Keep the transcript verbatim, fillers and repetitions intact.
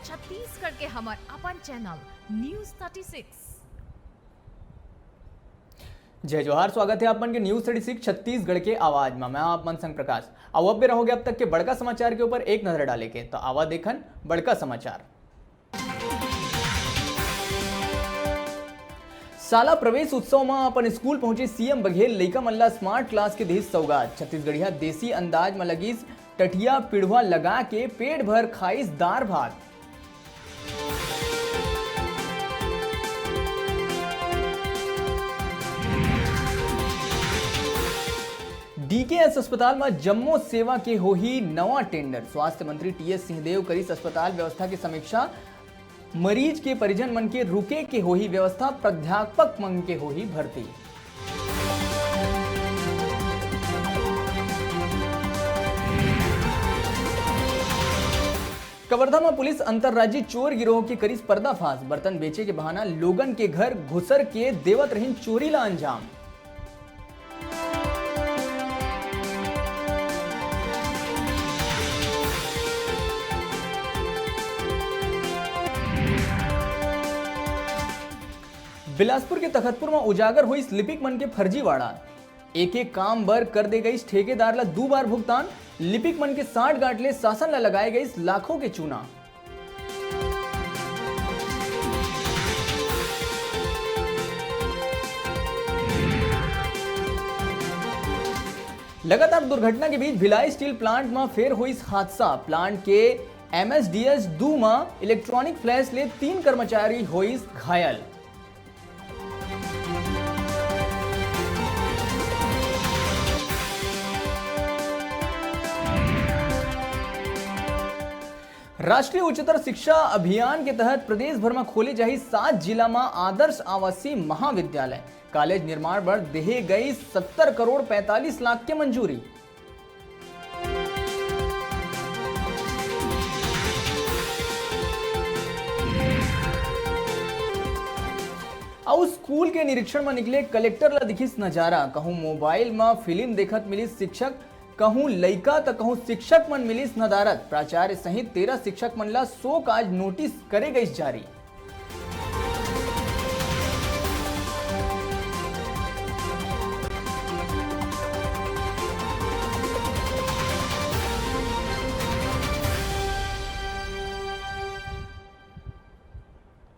छत्तीसगढ़ के हमर अपन चैनल न्यूज़ थर्टी सिक्स। जय जोहार, स्वागत हे आप मन के न्यूज़ थर्टी सिक्स छत्तीसगढ़ के आवाज म। मैं आप मन संग प्रकाश। अउ अब बेरा होगे अब तक के बड़का समाचार के ऊपर एक नजर डाले के, तो आवा देखन बड़का समाचार। शाला प्रवेश उत्सव म अपन स्कूल पहुंचे सीएम बघेल, लइका मन ला स्मार्ट क्लास के दिस सौगात। छत्तीसगढ़िया देसी अंदाज म लगिस टटिया पिड़वा लगा के पेट भर खाइस दार भात। डीकेएस अस्पताल म जम्मो सेवा के होही नवा टेंडर। स्वास्थ्य मंत्री टीएस सिंहदेव करिस अस्पताल व्यवस्था के समीक्षा। मरीज के परिजन मन के रुके के होही व्यवस्था, प्राध्यापक मन के होही भर्ती। कवर्धा म पुलिस अंतर्राज्यीय चोर गिरोह के करिस पर्दाफाश। बर्तन बेचे के बहाना लोगन के घर घुसर के देवत रहिन चोरी ला अंजाम। बिलासपुर के तखतपुर म उजागर होइस लिपिक मन के फर्जीवाड़ा। एक एक काम बर कर दे गइस ठेकेदार ला दू बार भुगतान। लिपिक मन के सांठगांठ ले शासन ला लगाए गइस लाखों के चूना। लगातार दुर्घटना के बीच भिलाई स्टील प्लांट म फेर होइस हादसा। प्लांट के एमएसडीएस दू म इलेक्ट्रॉनिक फ्लैश ले तीन कर्मचारी होइस घायल। राष्ट्रीय उच्चतर शिक्षा अभियान के तहत प्रदेश भर म खोले जाही सात जिला म आदर्श आवासीय महाविद्यालय। कॉलेज निर्माण बर देहे गई सत्तर करोड़ पैंतालीस लाख के मंजूरी। अउ स्कूल के निरीक्षण म निकले कलेक्टर ला दिखिस नजारा। कहूं मोबाइल म फिल्म देखत मिलिस शिक्षक, कहूं लइका त कहूं शिक्षक मन मिलिस नदारद। प्राचार्य सहित तेरह शिक्षक मन ला शो काज नोटिस करे गइस जारी।